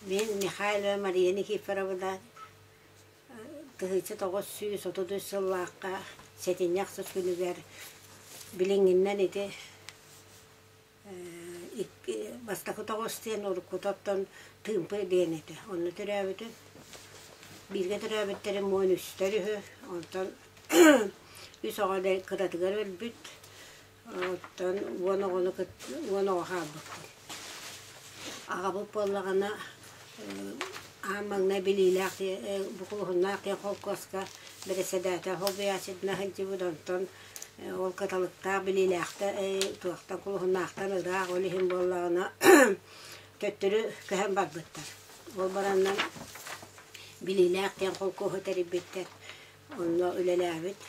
Мин Михайлова Мария Никифоровна 1933 сыллаахха сэтинньи ахсыс күнүгэр билиҥҥиннэн ити бастакы тоҕус диэн уруккута оттон Тыымпы диэн этэ. Онно төрөөбүтүм. Бииргэ төрөөбүттэрим 13-тэр үһү. Онтон үс оҕо кыратыгар өлбүт. Оттон 10 оҕону 10 оҕо хаалбыппын. Аҕабыт буоллаҕына аан маҥнай билиилээх букулуһуннаах диэн холкуоска бэрэссэдээтэл солбуйааччытынан сылдьыбыт, онтон ол кыталыктаах билиилээхтэр туохтан кулуһуннаахтан ыраах, ол иһин буоллаҕына төттөрү көһөн барбыттар. Ол бараннар билиилээх диэн холкуоһу тэрийбиттэр, онно үлэлээбит.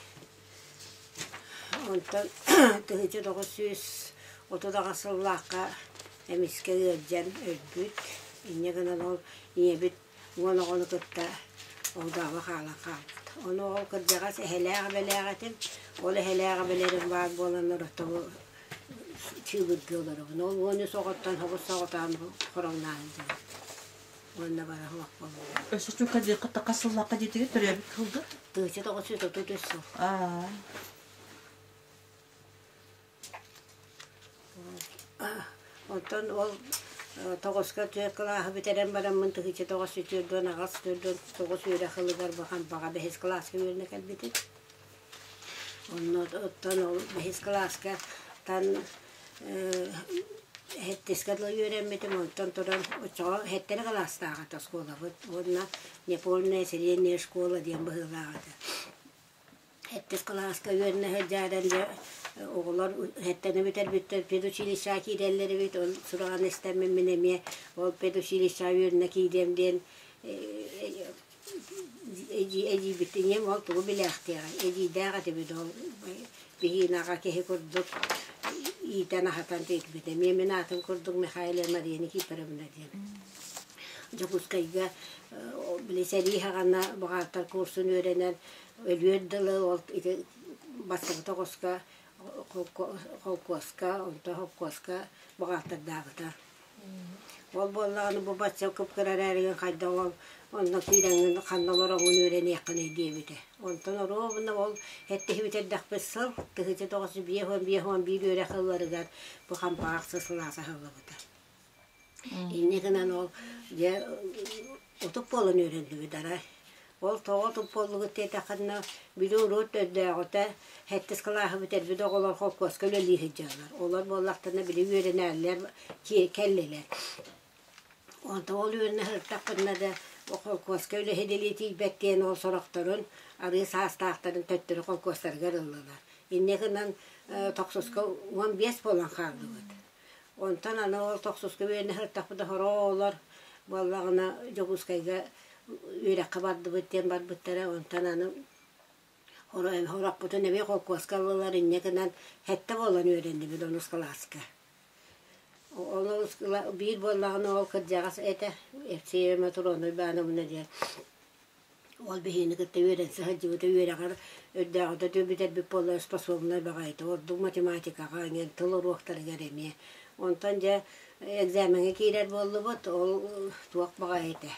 Онтон 1938 сыллаахха эмискэ ыалдьан өлбүт. Инньэ гынан ол ийэбит 10 оҕону кытта огдообо хаалан хаалбыт. Ону ол кырдьаҕас эһэлээх эбэлээх этим. Ол эһэлээх эбэлэрим баар буоланнар оттон чыыбыргыы олоробун. Ол 13 оҕоттон соҕус соҕотоон хороҥноон сылдьабын. Уонна бара суох буоллулар. Өссө чука диэххэ хас сыллаахха диэтигит төрөөбүт кылгыт? 1933 сыл. Аа. Оттон ол тоҕуска түөрт кылааһы бүтэрэн бараммын 1948 49 үөрэх ылыгар бу Хампаҕа бэһис кылааска үөрэнэ кэлбитим. Онно оттон ол бэһис кылааска тан сэттискэ дылы үөрэммитим, онтон туран оччоҕо сэттэ кылаастаах этэ оскуолабыт уонна неполная средняя школа диэн быһыылаах этэ. Сэттис кылааска үөрэнэ сылдьааран дьэ оҕолор сэттэни бүтэрбиттэр педучилищеҕа киирэллэр эбит, ол сураҕын истэммин мин эмиэ ол педучилищеҕа үөрэнэ киириэм диэн Эдьиийбит ийэм ол тугу билээхтиэҕэй, эдьиийдээх этибит ол биһиги аҕа киһи курдук иитэн-аһатан тиийбит. Эмиэ мин аатым курдук Михаил Мария Никифоровна диэн. Дьокуускайга били сэрии саҕана бухгалтер курсун үөрэнэн өлүөр дылы ол ити бастакы тоҕуска холкуоска, онтон холкуоска бухгалтердаабыта. Ол буоллаҕына бу бачча кып-кыра эрээригин хайдах ол онно киирэҥҥин ханна олороҥҥун үөрэниэххиний диэбитэ. Онтон оруобуна ол эттэһибит эрдэхпит сыл 1955 үөрэх ылларыгар бу хампаҕа ахсыс сылаас аһыллыбыта. Инньэ гынан ол дьэ утук буолан үөрэннибит арай. Ол тоҕо утук буоллугут диэтэххинэ, били урут өрдөөҕүтэ сэттис кылааһы бүтэрбит оҕолор холкуоска үлэлии сылдьаллар. Олор буоллахтарына били үөрэнээллэр кэллилэр. Онтон ол үөрэнэ сырыттахпытына да холкуоска үлэһит тиийбэт диэн ол сорохторун арыы саастаахтарын төттөрү холкуостарыгар ыллылар. Инньэ гынан тохсуска 15 буолан хааллыбыт. Онтон аны ол тохсуска үөрэнэ сырыттахпытына сорох оҕолор буоллаҕына Дьокуускайга үөрэххэ бардыбыт диэн барбыттара. Онтон аны Орохпутун эмиэ холкуоска ыллылар инньэ гынан сэттэ буолан үөрэннибит онус кылааска. Онус биир буоллаҕына ол кырдьаҕас этэ Евсеева Матрону Ивановна диэн. Ол биһигини кытта үөрэнсэ сылдьыбыта үөрэҕэр өрдөөҕүтэ бүтэрбит буоллар способнай баҕайыта ордук математикаҕа эҥин тыл уруоктарыгар эмиэ. Онтон дьэ экзамеҥҥа киирэр буоллубут ол туох баҕайы этэ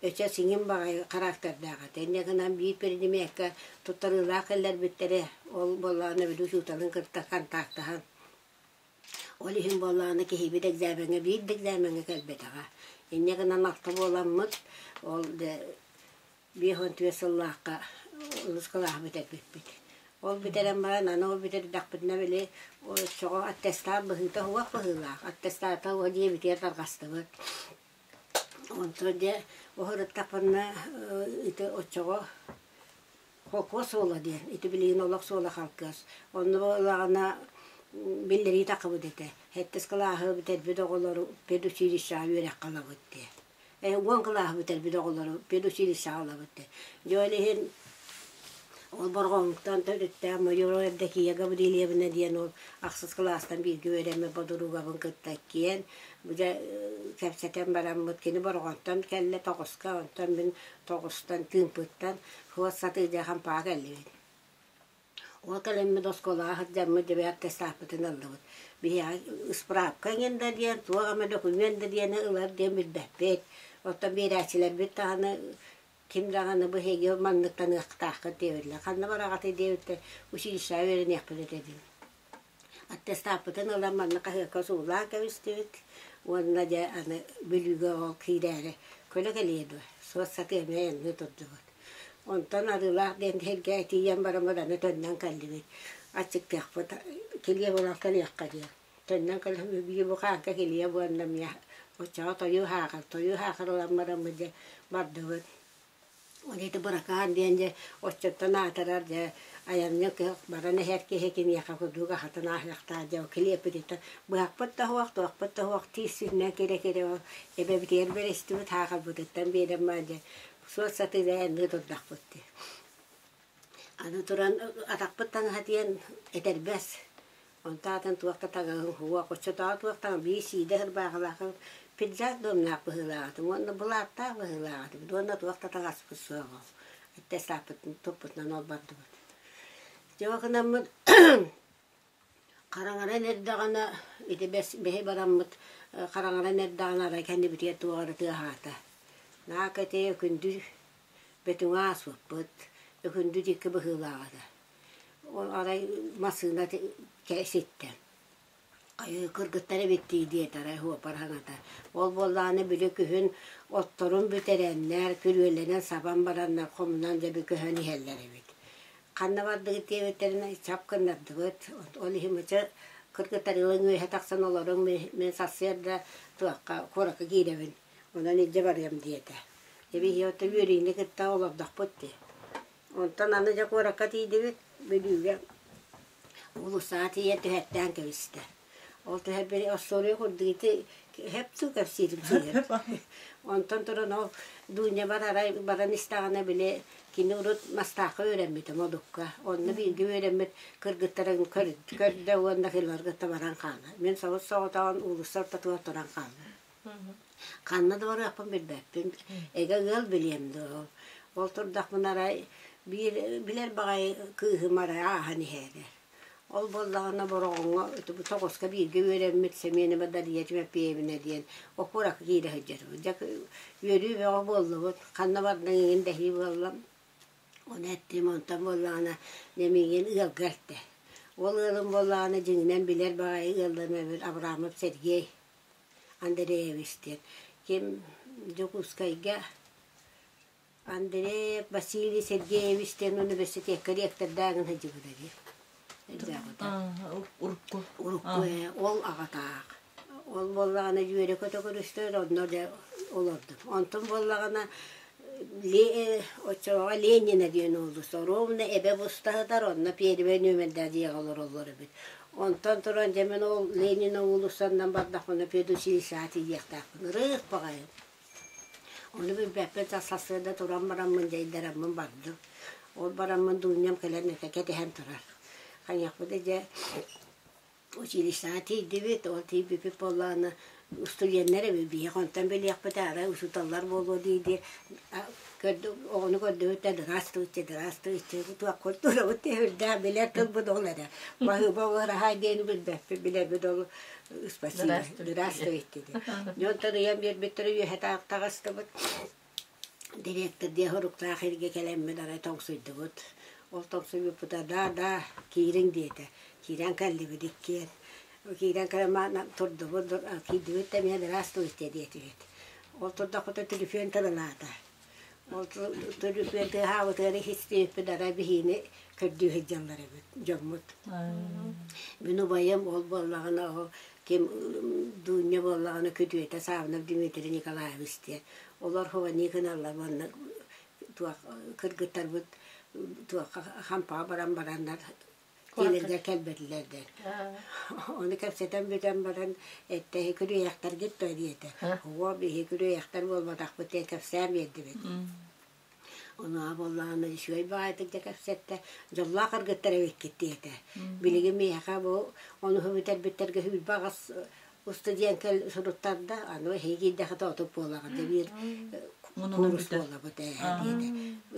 өчө сиҥин баҕайы характердаах этэ. Инньэ гынан биир предмеккэ туттарыылаах кэллэрбиттэрэ ол буоллаҕына били учууталын кытта контактаһан ол иһин буоллаҕына киһибит экзамеҥҥа биир да экзамеҥҥа кэлбэтэҕэ. Инньэ гынан алта буоламмыт ол дьэ 54 сыллаахха онус кылааһы бүтэрбиппит. Ол бүтэрэн баран аны ол бүтэрдэхпитинэ били оччоҕо аттестат быһыыта суох быһыылаах. Аттестата дьиэбитигэр тарҕастыбыт. Онтон дьэ уһуруттахпына ити оччоҕо холкуос суола диэн ити билигин олох суола халкыас. Онно буоллаҕына биллэрии таххыбыт этэ. Сэттис кылааһы бүтэрбит оҕолору педучилищеҕа үөрэххэ ылабыт диэн. 10 кылааһы бүтэрбит оҕолору педучилищеҕа ылабыт диэн. Дьэ ол иһин Ол Борҕоҥтон төрүттээх Майора Евдокия Гаврильевна диэн ол ахсыс кылаастан бииргэ үөрэммит бодуругабын кытта иккиэн бу дьэ кэпсэтэн бараммыт кини Борҕонтон кэллэ тоҕуска, онтон мин тоҕустан Тыымпыттан суос сатыы дьэ Хампаҕа кэллибит. Ол кэлэммит оскуолаҕа сылдьаммыт дьэ аттестаппытын ыллыбыт. Биһиэхэ ыспыраапка эҥин да диэн, туох эмэ документ да диэни ылар диэн билбэппит. Оттон биэрээччилэрбит даҕаны ким даҕаны бу эһиги манныктаныахтааххыт диэбиллэр. Ханна бараҕытый диэбиттэр, училищеҕа үөрэниэхпит этэ диэн. Аттестаппытын ылан манна хаһыакка суулаан кэбистибит уонна дьэ аны Бүлүүгэ ол киирээри көлө кэлиэ дуо, суос сатыы эмиэ айанныы турдубут. Онтон Арыылаах диэн сиргэ тиийэн бараммыт аны төннөн кэллибит. Аччыктыахпыт, килиэп ылан кэлиэххэ диэн. Төннөн кэлэн биир бухааҥка килиэп уонна эмиэ оччоҕо тойуу саахар, тойуу саахар ылан бараммыт дьэ бардыбыт. Ол ити Быракаан диэн дьэ оччоттон аатырар дьэ айанньыт кыах баран иһэр киһи киниэхэ курдук аһатан ааһыахтаах дьэ килиэппититтэн быһахпыт да суох, туохпут да суох тиис сүүннэн кирэ-кирэ ол эбэбитигэр бэристибит саахарбытыттан биэрэн баран дьэ суот сатыы айанныы турдахпыт дии. Аны туран атахпыт таҥаһа диэн этэрбэс Онто атын туох да таҥаһым суох, оччотооҕу туох таҥаһым биир сиидэ ырбаахылаах пиджак дуомнаах быһыылаах этим уонна былааттаах быһыылаах этим уонна туох да таҥаспыт суоҕа. Итте сааппытын туппутунан ол бардыбыт. Дьэ гынаммыт хараҥаран эрдэҕинэ ити бэс бэһи бараммыт хараҥаран эрдэҕинэ арай кэннибитигэр туох эрэ тыаһаата. Наак ити күндү бөтүҥэ ааспыппыт, өкүндү диэки быһыылаах этэ. Ол арай массыына ситтэ. Кыргыттар эбиттии диэтэ арай суоппар саҥата. Ол буоллаҕына били күһүн отторун бүтэрэннэр, күрүөлэнэн сабан бараннар хомунан дьэ көһөн иһэллэр эбит. Ханна бардыгыт диэбиттэринэ чап гыннардыбыт. Ол иһин мычы кыргыттар ылыҥ үөһэ тахсан олоруҥ мин сарсыарда туохха куоракка киирэбин. Онон илдьэ барыам диэтэ. Дьэ биһиги оттон үөрүүнү кытта олордохпут дии. Онтон аны дьэ куоракка тиийдибит, Бүлүүгэ уулуссаҕа тиийэн түһэртээн кэбистэ. Ол түһэрбэри остуоруйа курдук ити һэп туу кэпсиирим сыыһа. Онтон туран ол Дуунньабар арай баран истэҕинэ били кини урут Мастаахха үөрэммитэ Модукка. Онно бииргэ үөрэммит кыргыттарын көрдө уонна кыларгытта баран хаалла. Мин собус соҕотоҕун уулусса ортотугар туран хааллым. Ханна да барыахпын билбэппин, эгэ ыал билиэм дуо. Ол турдахпына арай биир билэр баҕайы кыыһым арай ааһан иһээрэ. Ол буоллаҕына Бороҕоҥҥо тоҕуска бииргэ үөрэммит Семенова Дария Тимофеевна диэн окуоракка киирэ сылдьарбыт. Дьэ үөрүү бөҕө буоллубут, ханна бардаҥ игин дэһии буоллам. Ону эттим, онтон буоллаҕына дьэ миигин ыалга эртэ. Ол ыалым буоллаҕына дьиҥинэн билэр баҕайы ыалларым эбит Абрамов Сергей Андреевич диэн ким Дьокуускайга Андреев Василий Сергеевич диэн университекка ректордааҕын сылдьыбыта дии. Урукку. Урукку ол аҕатаах. Ол буоллаҕына үөрэ көтө көрүстэр, онно дьэ олордум. Онтон буоллаҕына оччоҕо Ленина диэн уулусса ровно эбэ буста сытар, онно пиэрибэй нүөмэрдээх дьиэҕэ олороллор эбит. Онтон туран дьэ мин ол Ленина уулуссанан бардахпына педучилищеҕа тиийиэхтээхпин. Ырыых баҕайы. Ону билбэппин сарсыарда туран бараммын дьайдараммын бардым. Ол бараммын Дуунньам кэлэн этэ кэтэһэн турар. Хайыахпыт дьэ училищеҕа тиийдибит, ол тиийбиппит буоллаҕына устудьуоннар эбит биһиэхэ онтон билиэхпит арай учууталлар буолуо дии-дии оҕону көрдүбүт да здравствуйте, здравствуйте туох культурабыт үрдээх билэр тылбыт ол эрэ баһыыба уораһаай диэни билбэппит билэрбит ол спасибо здравствуйте диэн дьонтон ыйан биэрбиттэрэ үөһэ таҕыстыбыт Дириэктэр диэх уруктаах эргэ кэлэммит арай тоҥсуйдубут. Ол тоҥсуйбуппута да да киириҥ диэтэ. Киирэн кэллибит иккиэн. Киирэн кэлэн маана турдубут, киирдибит да эмиэ здравствуйте диэтибит. Ол турдахпыта түлүпүөн тырылаата. Ол түлүпүөн тыаһаабытыгар иһистибиппит арай биһиини көрдүү сылдьаллар эбит дьоммут. Мин убайым ол буоллаҕына ол ким Дуунньа буоллаҕына күтүөтэ Савнов Дмитрий Николаевич диэн Олор ховании гыналлар уонна туох кыргыттарбыт туохха хампаҕа баран бараннар дьиэлэригэр кэлбэтилэр диэн. Ону кэпсэтэн бүтэн баран эттэһи күрүөйэхтэргит дуо диэтэ. Уо биһи күрүөйэхтэр буолбатахпыт диэн кэпсээн биэрдибит. Онуоха буоллаҕына үчүгэй баҕайытык дьэ кэпсэттэ, дьоллоох кыргыттар эбиккит диэтэ. Билигин миэхэ бу онуһу бүтэрбиттэргэ сүүрбэ аҕыс устудьуон кэл суруттарда, аны эһиги киирдэххитэ отут буолаҕыт дьэ биир куурус буолабыт ээ диэтэ.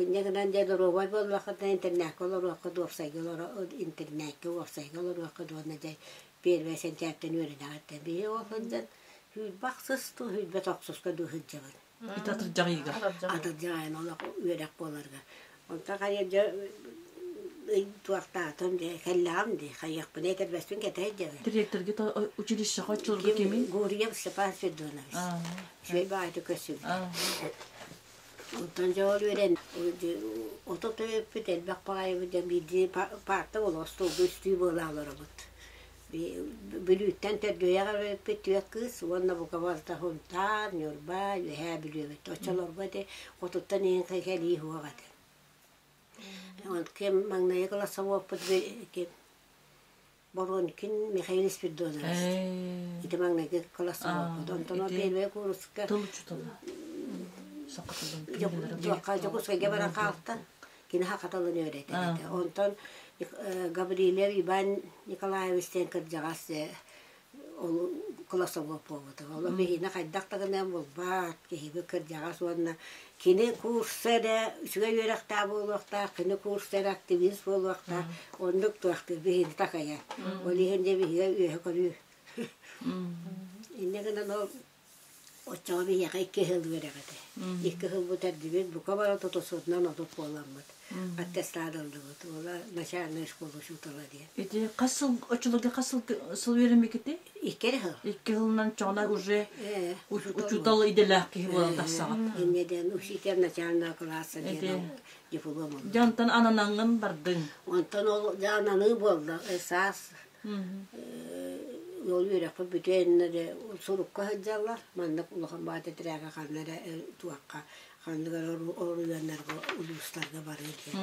Инньэ гынан дьэ доруобай буоллаххытына интернакка олоруоххут, уопсайга олоро интернакка уопсайга олоруоххут уонна дьэ первое сентябрьтэн үөрэнэҕит. Биһиги ол сылдьан сүүрбэ ахсыс дуу, сүүрбэ тохсуска дуу сылдьабыт. Ити атырдьах ыйыгар. Атырдьах айан олох үөрэх буоларга. Онтон хайа дьэ ый туохтаатым дии, кэллэҕим дии, хайыахпын этэрбэспин кэтэһэ дьэбин. Директорга училищеҕа оччолорго кимий? Гурьев Степан Федорович. Үчүгэй баҕайытык көрсүбүтэ. Онтон дьэ ол үөрэн ото төрөппүт элбэх баҕайыбыт дьэ биирдии паарта буола остуолга үстүү буола олоробут. Бүлүүттэн төрдүөйэх эбиппит түөрт кыыс уонна бука барыта Сунтаар, Ньурба, Үөһээ Бүлүү эбит. Оччолорго ити хотуттан иһин кэлии суох этэ. Ким маҥнайгы кылассоводпут ким Боронкин Михаил Спиридонович. Ити маҥнайгы кылассоводпут. Онтон ол первый курска Тыл учуутала. Саха тылын Дьокуускайга баран хаалта. Кини саха тылын үөрэтэр этэ. Онтон Гаврильев Иван Николаевич диэн кырдьаҕас ол кылассовод буолбута. Ол биһиги хайдах да гынан булбат, киһибит кырдьаҕас уонна кини курса эрэ үчүгэй үөрэхтээх буолуохтаах, кини курса эрэ активист буолуохтаах, оннук туохтуур биһини такайар. Ол иһин дьэ биһигэ үөһэ көрүү. Инньэ гынан ол Оччоҕо биһиэхэ икки сыл үөрэх этэ. Икки сыл бүтэрдибит, бука бары тутусутунан отут буоламмыт. Аттестат ыллыбыт. Уола начальная школа учуутала диэн. Ити хас сыл оччолорго хас сыл сыл үөрэммиккитий? Икки эрэ сыл. Икки сылынан чоҕуна уже учуутал идэлээх киһи буолан тахсаҕыт. Инньэ диэн учитель начального класса диэн диплом ылла. Дьэ онтон ананаҥҥын бардыҥ. Онтон ол дьэ ананыы буолла. Саас Ол үөрэхпит бүтүөн эрэ сурукка сылдьаллар. Маннык улахан баҕа тэтэрээгэ ханна эрэ туохха ханнык эрэ оройуоннарга, улуустарга барыы диэн.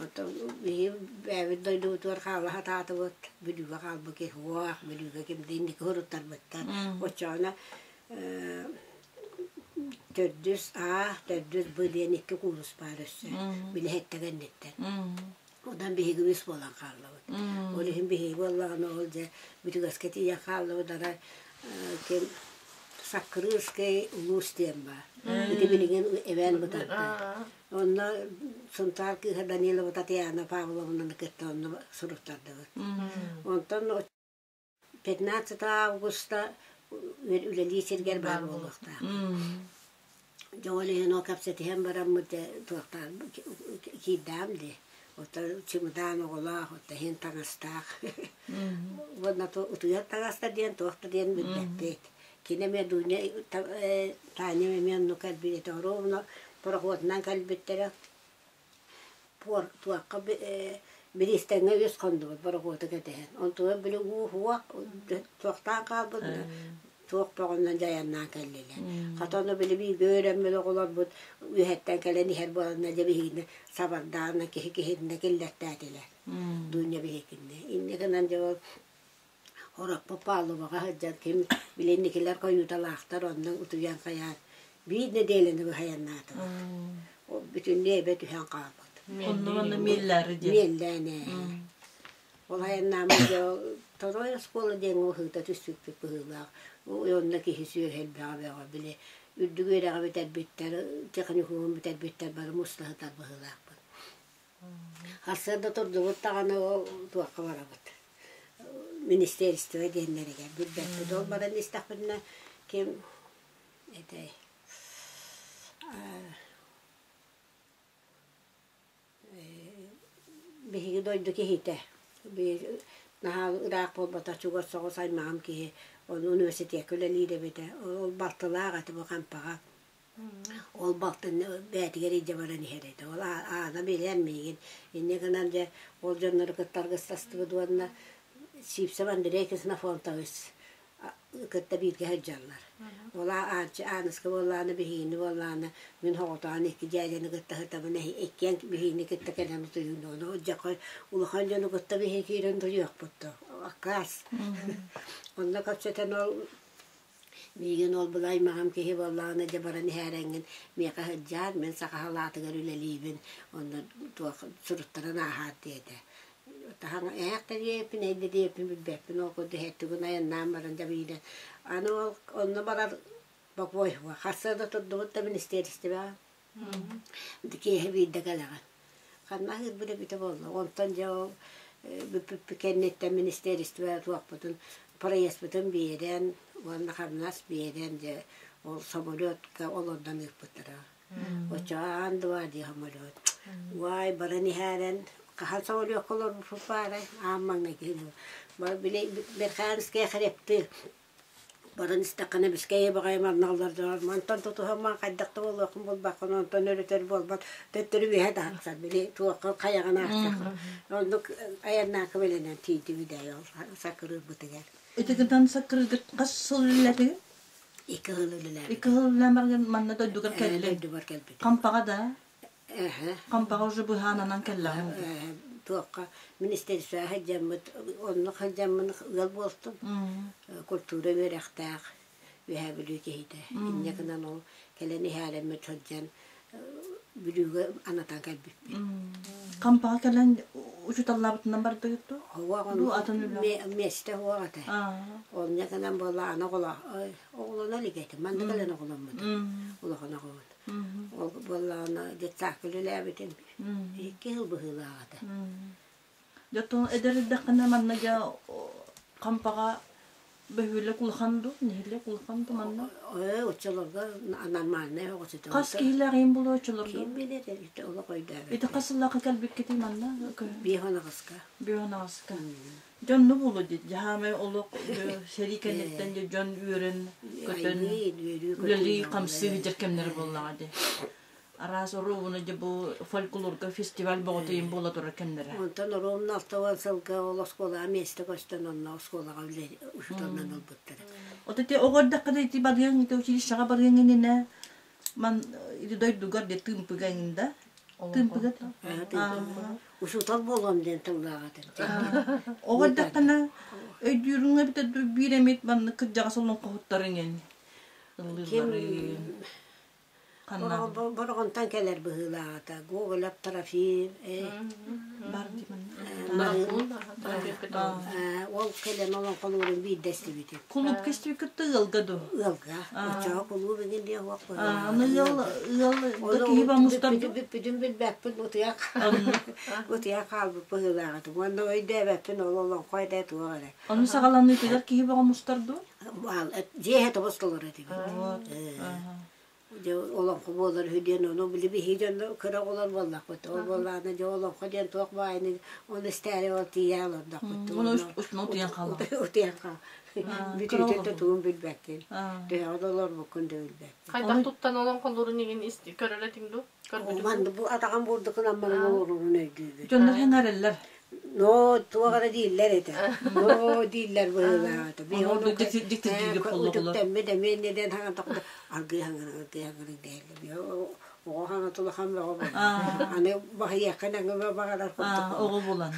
Оттон биһиги бэйэбит дойдубутугар хаала сатаатыбыт. Бүлүүгэ хаалбыт киһи суох, Бүлүүгэ ким да инники суруттарбыттар. Оччоҕуна төрдүс А, төрдүс Б диэн икки куурус баар өссө. Били сэттэ кэнниттэн. Онон биһиги үс буолан хааллыбыт. Ол иһин биһиги буоллаҕына ол дьэ бүтүгэскэ тиийэн хааллыбыт арай ким Саккырыырскай улуус диэн баар. Ити билигин эбээн бытарда. Онно Сунтаар кыыһа Данилова Татьяна Павловнаны кытта онно суруттардыбыт. Онтон 15 августа үлэлии сиргэр баар буолуохтаах. Дьэ ол иһин ол кэпсэтиһэн бараммыт дьэ туохтаан киирдэҕим дии. Оттон чымыдаан оҕолоох, оттон иһин таҥастаах. Уонна утуйар таҥаста диэн туох да диэн билбэппит. Кини эмиэ Дуня Таня эмиэ оннук кэлбит этэ. Оруобуна пароходунан кэлбиттэрэ. Туохха бириистэҥҥэ үс хоннубут борокуоту кэтэһэн. Онтугар били уу-уох туохтаан хаалбыт туох бөҕөннөн дьайаннаан кэллилэр. Хата ону били бииргэ үөрэммит оҕолорбут үөһэттэн кэлэн иһэр буоланнар дьэ биһигини сабардаан киһи киһиннэ киллэртээтилэр. Дуня биһикиннэ. Инньэ гынан дьэ ол Орохпут палубаҕа сылдьан ким били инникилэр хойууталаахтар онно утуйан хайаан биир нэдиэлэни быһа айаннаатыбыт. Ол бүтүннүү эбэ түһэн хаалбыт. Онно манна миэллээри диэн. Миэллээн ээ. Ол айаннааммыт дьэ второй оскуола диэн уһуута түспүппүт быһыылаах. Онно киһи сүөһү элбэҕэ бөҕө били үрдүк үөрэҕи бүтэрбиттэр, техникумун бүтэрбиттэр бары муста сытар быһыылаахпыт. Сарсыарда турдубут даҕаны ол туохха барабыт министерство диэннэригэр билбэппит. Ол баран истэхпитинэ ким этэй биһиги дойду киһитэ наһаа ыраах буолбатах чугас соҕус аймаҕым киһи ону университекка үлэлиир эбитэ. Ол балтылаах этэ бу Хампаҕа. Ол балтын бэйэтигэр илдьэ баран иһэр этэ. Ол аана билэн миигин. Инньэ гынан дьэ ол дьоннору кытта аргыстастыбыт уонна Сивцев Андрей Ксенофонтович кытта бииргэ сылдьаллар. Ол Ааныска буоллаҕына биһигини буоллаҕына мин соҕотоҕун икки дьээдьэни кытта сытабын иккиэн биһигини кытта кэлэн утуйууну. Ону дьэ улахан дьону кытта биһиги киирэн утуйуохпут дуо? Аккаас. Онно кэпсэтэн ол Миигин ол былай маҕам киһи буоллаҕына дьэ баран иһээрэҥҥин миэхэ сылдьаар, мин саха салаатыгар үлэлиибин, онно туох суруттаран ааһаар диэтэ. Таһаҥ ээх да диэбиппин, эй да диэбиппин билбэппин, ол курдук иһэттигин айаннаан баран дьэ биирэ аны ол онно барар бокуой харсыарда турдубут да министиэристибэҕэ киэһэ биирдэ кэлэҕин. Ханна аһыырбыт эбитэ буолла. Онтон дьэ ол бүппүппүт кэнниттэн министиэристибэ туохпутун проездпытын биэрэн уонна хамнас биэрэн дьэ Ол самолетка олордон ыыппыттара. Оччоҕо аан два дии самолет. Уай, баран иһээрэн, хаһан самолекка олорбуппут баарай, аан маҥнай киһи били Верхоянская хребты баран истэххинэ бискэйи баҕайы манна олордор мантан тутуһамман хайдах да буолуоххун булбаккын онтон өрүтэр буолбат төттөрү үөһэ тахсар били туохха хайаҕын аахсахха оннук айаннаакы бэлэнэн тиийдибит ээ ол саккырыырбытыгар Итигинтэн саккырыыргыт хас сыл үлэлээтигит? Икки сыл үлэлээбитим. Икки сыл үлэлээн баран манна дойдугар кэллиҥ. Дойдубар кэлбитим. Хампаҕа да? Хампаҕа уже быһаананан кэллэҕиҥ Туохха министерствоҕа сылдьаммыт, онно сылдьаммын ыал буолтум. Культура үөрэхтээх Үөһээ Бүлүү киһитэ. Инньэ гынан ол кэлэн иһээрэммит сылдьан Бүлүүгэ анатан кэлбиппит. Хампаҕа кэлэн учууталлаабытынан бардыгыт дуо? Ду атын үлэ? Миэстэ суох этэ. Онньа гынан буолла аны оҕолоно илик этим. Манна кэлэн оҕоломмутум. Улахан оҕобут. Ол буоллаҕына детсадка үлэлээбитим. Икки сыл быһыылаах этэ. Дьэ, эдэр эрдэххинэ манна дьэ Хампаҕа бөһүөлэк улахан дуу, нэһилиэк улахан дуу манна? Ээ, оччолорго нормальнай оҕо Хас киһилээх буолуо оччолорго? Ким билэр, ити олох өйдөөбөт. Ити хас сыллаахха кэлбиккитий манна? 58-ка. 58-ка. Дьонну буолуо дии, дьаһаамай олох сэрии кэнниттэн дьэ дьон үөрэн көтөн үлэлии хамсыы сылдьар кэмнэрэ буоллаҕа дии. Араас оруобуна дьэ бу фольклорга фестиваль боҕотуйун буола турар кэмнэрэ. Онтон оруобуна 60 сылга ол оскуолаҕа миэстэ көстөн онно оскуолаҕа үлэ учууталынан ылбыттара. От ити оҕо эрдэххинэ ити барыаҥ ити училищеҕа барыаҥ иннинэ ман ити дойдугар де тыымпыга иҥин да тыымпыга Учуутал буолуом диэн тыллаах этим. Оҕо эрдэххинэ өйдүүрүҥ эбитэ биир эмит маннык кырдьаҕас олоҥхоһуттар иҥин ыллыылларын Ханна? Бороҕонтон кэлэр быһыылааҕыта. Гоголев Трофим, Бар дии манна. Ол кэлэн олоҥхолуурун биирдэ истибитим. Кулуупка истибиккит ыалга дуу? Ыалга. Оччоҕо кулууп иҥин диэн уох Аны ыал ыал да киһи мустар Бүппүтүн билбэппин утуйа утуйа хаалбыт быһыылааҕытым. Уонна өйдөөбөппүн ол олоҥхо этэ туох эрэ. Ону саҕаланыытыгар киһи бөҕө мустар дуу? Дьиэһэ тобус толору этибит. Дьэ олоҥхо буолар үһү диэн ону били биһиги дьон кыра оҕолор буоллахпыт. Ол буоллаҕына дьэ олоҥхо диэн туох баайыны оны истээри ол тиийэ олордохпут. Оны устун утуйан хаалла. Утуйан хаал. Бүтүүтүн да тугун билбэккин. Төһөҕө да олорбуккун да билбэккин. Хайдах туттан олоҥхолуурун игин көрөр этиҥ дуу? Манна бу атаҕым бурдукун амманан олорорун өйдүүбүн. Дьоннор хэнэрэллэр. Но туох эрэ дииллэр этэ. Но дииллэр быһыылаах этэ. Үтүктэммит эмиэ иннидэн хаҥан тохто аргыы хаҥырыҥ аргыы хаҥырыҥ дэһэллэр. Оҕо хаҥата улахан бөҕө буолла. Аны баһыйыахха нэҥэ баҕарар курдук. Оҕо булан.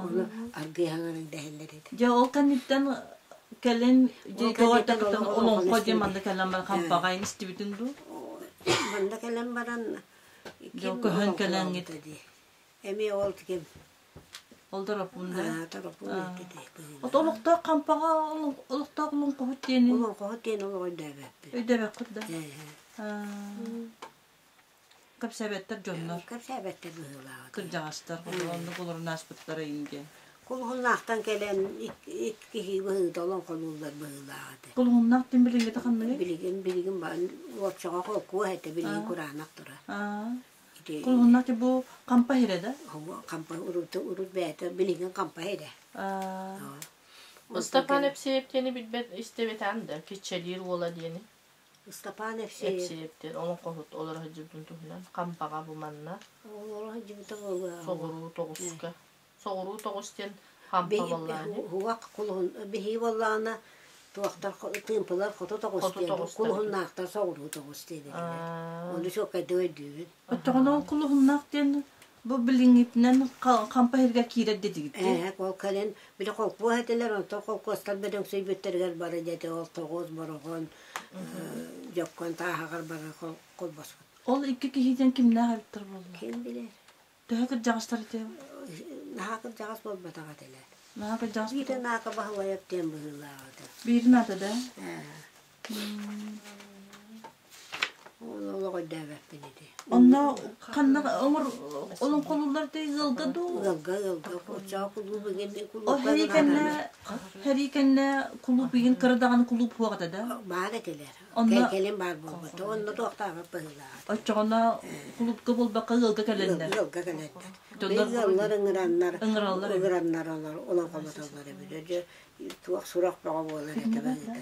Ону аргыы хаҥырыҥ дэһэллэр этэ. Дьэ ол кэнниттэн кэлин олоҥхо диэн манна кэлэн баран хампаҕайын истибитин дуу? Манна кэлэн баран Дьэ көһөн кэлэҥҥит Эмиэ ол ким? Ол Доропуун да? Доропуун этэ. От олохтоох хампаҕа олохтоох олоҥхоһут диэни? Олоҥхоһут диэн олох өйдөөбөппүн. Өйдөөбөккүт да? Кэпсээбэттэр дьоннор. Кэпсээбэттэр быһыылаах. Кырдьаҕастар, оннук олорон ааспыттара иҥгэ. Кулуһуннаахтан кэлэн икки киһи быһыыта олоҥхолууллар быһыылаах этэ. Кулуһуннаах тин билиҥҥитэ ханныгый? Билигин билигин уопсаҕа холкуо этэ билигин кураанах турар. Кулуһуннаах бу хампа иһирэ да? Хампа урут урут бэйэтэ билигин хампа иһирэ. Ыстапаан Эпсиэп диэни билбэт истэбэтэн да киччэлиир уола диэни. Ыстапаан Эпсиэп. Эпсиэп диэн олоҥхоһут олоро сылдьыбытын туһунан хампаҕа бу манна. Олоро сылдьыбыта буолуо. Соҕуруу тоҕуска. Соҕуруу тоҕус диэн хампа буоллаҕына. Уһугах кулуһун биһиги буоллаҕына туохтар тыымпылар хоту тоҕус диэн кулуһуннаахтар соҕуруу тоҕус диэн этилэр. Ону чуолкайдык өйдүүбүн. Оччоҕуна ол кулуһуннаах диэн бу билиҥҥитинэн хампа иһиргэ киирэр дедигит Ээ, ол кэлин били холкуос этилэр, онтон холкуостар бөдөҥсүйбүттэригэр бары дьэ ол тоҕус бороҕон дьоккон тааһаҕар бары холбоспут. Ол икки киһитин кимнээх эбиттэр буолла? Ким билэр? Төһө кырдьаҕастар этэ? Наһаа кырдьаҕас буолбатах этилэр. Наһаа кырдьаҕас Биирэ Наака Баһылайап диэн быһыылаах этэ. Биирин аата да? Ол олох өйдөөбөппүн ити. Онно ханна оҥор олоҥхолууллар дии ыалга дуу? Ыалга ыалга оччоҕо кулууп игин Ол кулуупка сэрии кэннэ сэрии кэннэ кулууп игин кыра даҕаны кулууп суох этэ да? Баар этилэр. Онно Кэлин баар буолбута. Онно туохтаабат быһыылаах. Оччоҕуна кулуупка буолбакка ыалга кэлэннэр. Ыалга кэлэннэр. Дьоннор Ыаллар ыҥыраннар ыҥыраллар эбит. Ыҥыраннар олор олоҥхолотоллор эбит. Дьэ туох сурах бөҕө буолар этэ быһыыта.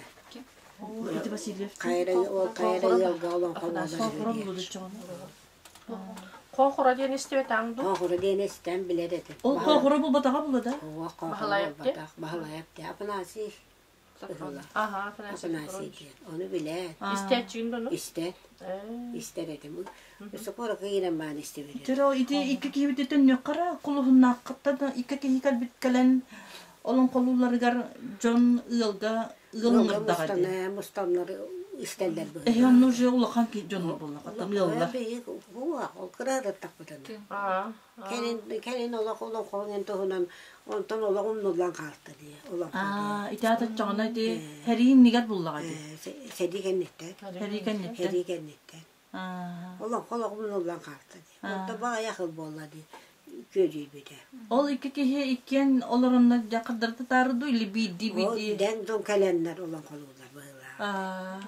Ити Васильев. Хайра ол хайра ыалга олоҥхо буолар Хоохура үһү буолуо диэн. оччоҕуна. Хоохура диэн истибэтэҥ дуу? Хоохура диэн истэн билэр этим. Ол хоохура буолбатаҕа буолла да? Уох хоохура Баһылайап диэн? буолбатах. Баһылайап диэн. Афанасий ыһыла. Аха, Афанасий Афанасий Петрович. диэн. Ону билэн. Истээччигин да ону? Истэн. Истэр этим. Өссө киирэн баан истибит. Чөрө ити икки киһибититтэн нөххара кулуһуннааххыттан икки киһи кэлбит кэлэн олоҥхолуулларыгар дьон ыалга ыал Ыалга ыҥырдаҕа мустан, дии. мустаннар истэллэр Эһи быһыылаах. онно уже улахан дьоннор буоллаххыттан ыаллар. Ол кыраһырыттахпытына. Аа, Кэлин кэлин олох олоҥхоҥ туһунан онтон олох умнуллан хаалта дии олоҥхо дии. Аа, ити аата ити һэриин нигэр буллаҕа дии. Сэрии кэнниттэн. Сэрии кэнниттэн. Сэрии кэнниттэн. Аа. Олоҥхо олох умнуллан хаалта дии. Онто баҕайах ыл буолла дии күөдьүйбүтэ. Ол икки киһи иккиэн олороннор дьэ хардарыта таары дуу или биирдии биирдии Ол дэҥ-дуҥ кэлэннэр олоҥхолууллар быһыылаах. Аа.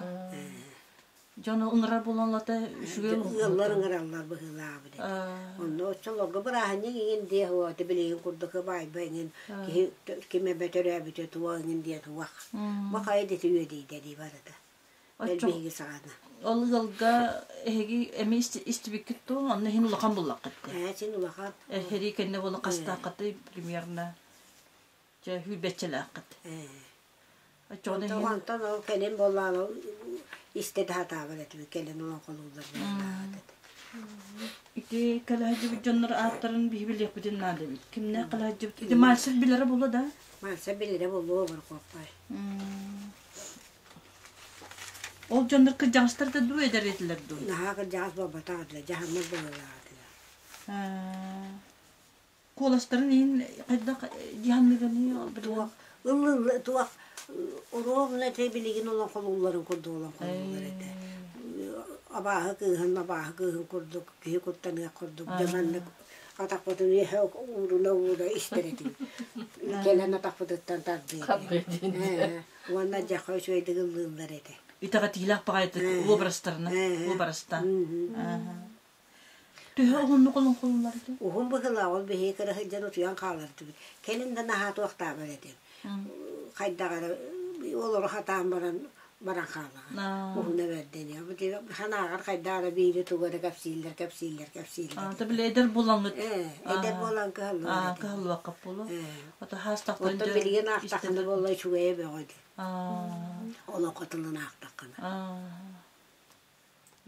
Дьону ыҥырар буолаллата үчүгэй Ыаллар ыҥыраллар быһыылаабыт этэ. Онно оччолорго бырааһынньык иҥин диэ уота билигин курдук баайба иҥин киһи ким эбэ төрөөбүтэ туох иҥин диэн уох. Бу хайа дити үөдүйдэ дии барыта. Элбиһиги саҕана. Ол ыалга эһиги эми истибиккит дуо? Онно иһин улахан буллаххыт. Ээ, син улахан. Эһири кэннэ буола хастааххыты примерно Дьэ, сүүрбэччэлээххит. Ээ. Оччоҕуна иһин Онтон ол кэлин буоллаҕына истэ да сатаабат этибит, кэлин олоҥхолууллар буоллаҕа этэ. Ити кэлэһдьибит дьоннор ааттарын биһи билиэхпитин наада эбит. Кимнээх кэлэһдьибит? Ити Мальцев билэрэ буолуо да? Мальцев билэрэ буолуо Борокуоппай. Ол дьоннор кырдьаҕастар да дуу, эдэр этилэр дуу? Наһаа кырдьаҕас буолбатах этилэр, дьаһаммыт буолалаах этилэр. Куоластарын иһин хайдах дьаһанныгыный Туох ыллыылла туох оруобуна этэ билигин олоҥхолуулларын курдук олоҥхолууллар этэ. Абааһы кыыһын абааһы кыыһын курдук киһи куттаныах курдук дьэ маннык атахпытын үөһэ ууруна уура истэр этим. Кэлэн атахпытыттан тардыы диэн. Уонна дьаха үчүгэйдик ыллыыллар этэ. Итэҕэтиилээх баҕайытык уобарастарына уобарастаан. Төһө уһуннук олоҥхолууллар этэ? Уһун быһыылаах, ол биһиги кыра сылдьан утуйан хаалар этибит. Кэлин да наһаа туохтаабат этим. Хайдах эрэ олоро сатаан баран баран хаалаҕын. Уһуна бэрдэ Санааҕар хайдах эрэ биири тугу эрэ кэпсииллэр, кэпсииллэр, кэпсииллэр. Та били эдэр буолаҥҥыт Ээ, эдэр буолан кыһаллыбат этим. кыһаллыбакка буолуо. Ээ. Ото хаастахтарын Оттон дьэ билигин аахтаххына истэллэр. буолла үчүгэйэ бөҕө дии. Олоҥхо тылын аахтаххына.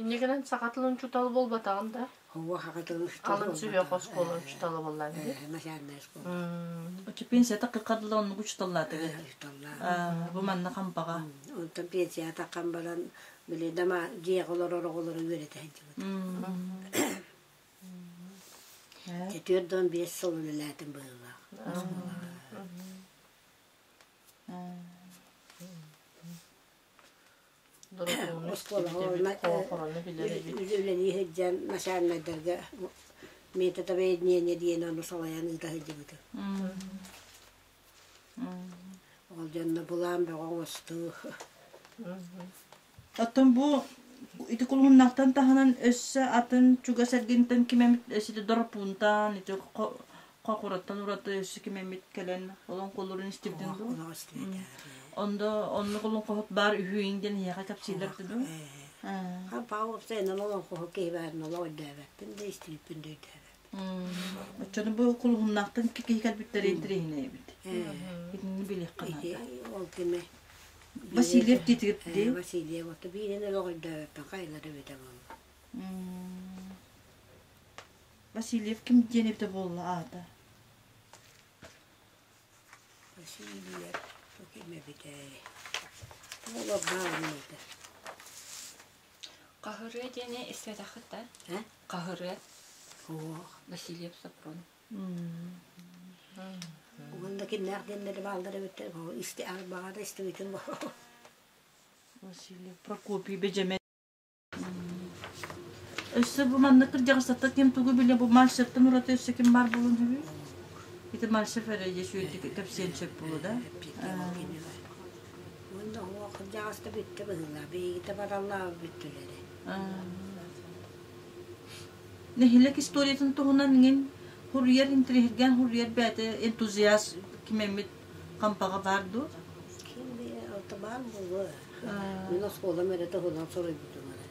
Инньэ гынан саха тылын учуутала буолбатаҕын да? Һуох саха тылын учуутала Алын сүһүөх буолбатаҕа. оскуола учуутала буоллаҕын дии. Начальная школа. Оччо пенсията кыккардыла оннук учууталлаатыгыт. Учууталлаах. Бу манна хампаҕа. Онтон пенсияҕа таххан баран, били дома дьиэҕэ олорор оҕолору үөрэтэ сылдьыбыт. 45 сыл үлэлээтим быһыылаах оскуолаҕа. Оскуолаҕа үлэлии сылдьан начальнайдарга метод объединения диэн ону салайан ыыта сылдьыбытым. Ол дьонно былаан бөҕө оҥостуу. Оттон бу ити кулуһуннаахтан таһынан өссө атын чугас эргинтэн ким эмит сити Доропуунтан, ити Хохураттан ураты өссө ким эмит кэлэн олоҥхолорун истибитин дуу? Олох истибитэ. Ондо оннук олоҥхоһут баар үһү диэн эһиэхэ кэпсииллэр дуу? Хампаа уопсайынан олоҥхоһут киһи баарын олох өйдөөбөппүн да истибиппин да өйдөөбөппүн. Оччону бу кулуһуннаахтан киһи кэлбиттэрин интэриэһинэй эбит. Итинни билиэххэ наада. Ол кими Васильев диэтигит дии? Васильев ото биирин олох өйдөөбөппүн хайалара эбитэ буолла. Васильев ким диэн эбитэ буолла аата? Васильев ким эбитэй? Олох баарын этэ. Хаһырыа диэни истибэтэххит да? Э? Хаһырыа. Суох. Васильев Сопрун. Уонна кимнээх диэннэри бааллар эбиттэр исти баҕар истибитим Васильев Прокопий Бэдьэмэ. Өссө бу манна кырдьаҕастартан ким тугу билэ бу Мальцевтан ураты өссө ким баар буолуон сөбүй? Ити Мальцев эрэ дьэ үчүгэйдик кэпсиэн сөп буолуо да? Уонна оҕо кырдьаҕаста бүттэ быһыылаах, биһигитэ бараллаабы бүттүлэрэ. Нэһилиэк историятын туһунан иҥин хуруйар интириэһиргээн хуруйар бэйэтэ энтузиаст ким эмит хампаҕа баар дуо? Ким ото баар буолуо. Мин оскуолам эрэ туһунан суруйбутум эрэ.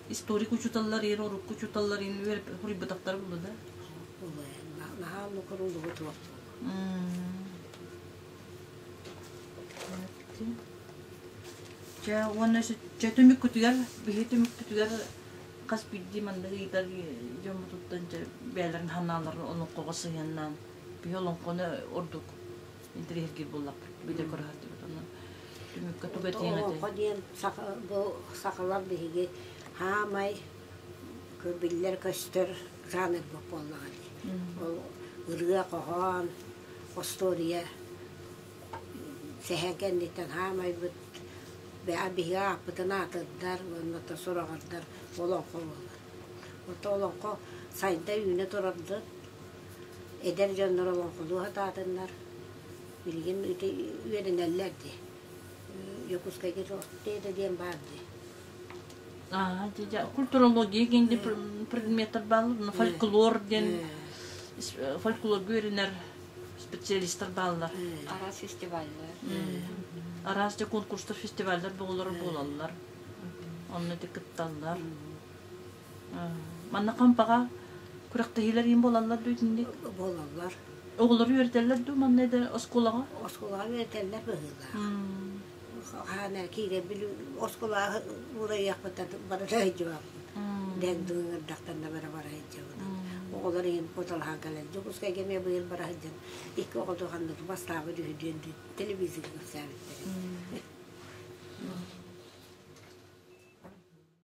Историк учууталлар иһин урукку учууталлар иһин хуруйбатахтара буолуо да? Наһаа нукуруллубут туох Чэ уонна чэ түмүккүтүгэр биһи түмүкпүтүгэр хас биирдии маннык ыйытар дьоммутуттан дьэ бэйэлэрин санааларын олоҥхоҕо сыһыаннаан биһи олоҥхону ордук интэриэһиргиир буоллахпыт билэ көрө сылдьыбыт онон түмүккэ тугу этиэҥ этэй? Олоҥхо диэн бу сахалар биһиги хаамай биллэр-көстөр жанрбыт буоллаҕа дии. Ол ырыа-хоһоон, остуоруйа сэһэн кэнниттэн хаамайбыт биһиги ааппытын аатырдар уонна сураҕырдар олоҥхо буолар. Оттон олоҥхо сайда-үүнэ турарбыт, эдэр дьоннор олоҥхолуу сатаатыннар, билигин ити үөрэнэллэр дии. Дьокуускайга туох диэн баар дии. Аа, дьэ, культурология диэн предметтэр бааллар, фольклор диэн фольклорга үөрэнэр специалистар бааллар. Араас фестиваллар. Араас дьэ конкурстар, фестиваллар буолар буолаллар. Онно ити кытталлар. Манна Хампаҕа күрэхтэһиилэр иһин буолаллар дуу итинник? Буолаллар. Оҕолору үөрэтэллэр дуу манна да оскуолаҕа? Оскуолаҕа үөрэтэллэр быһыылаах. Хаана киирэ били оскуолаҕа уурайыахпыттан бары да сылдьыбаппыт. Дэҥ дыҥырдахтан да бары бара сылдьабыт. Оҕолор иһин куоталаһан кэлэн Дьокуускайга эмиэ быйыл бара сылдьан икки оҕо ханнык бастаабыт үһү диэн телевизорга кэпсээбиттэрэ.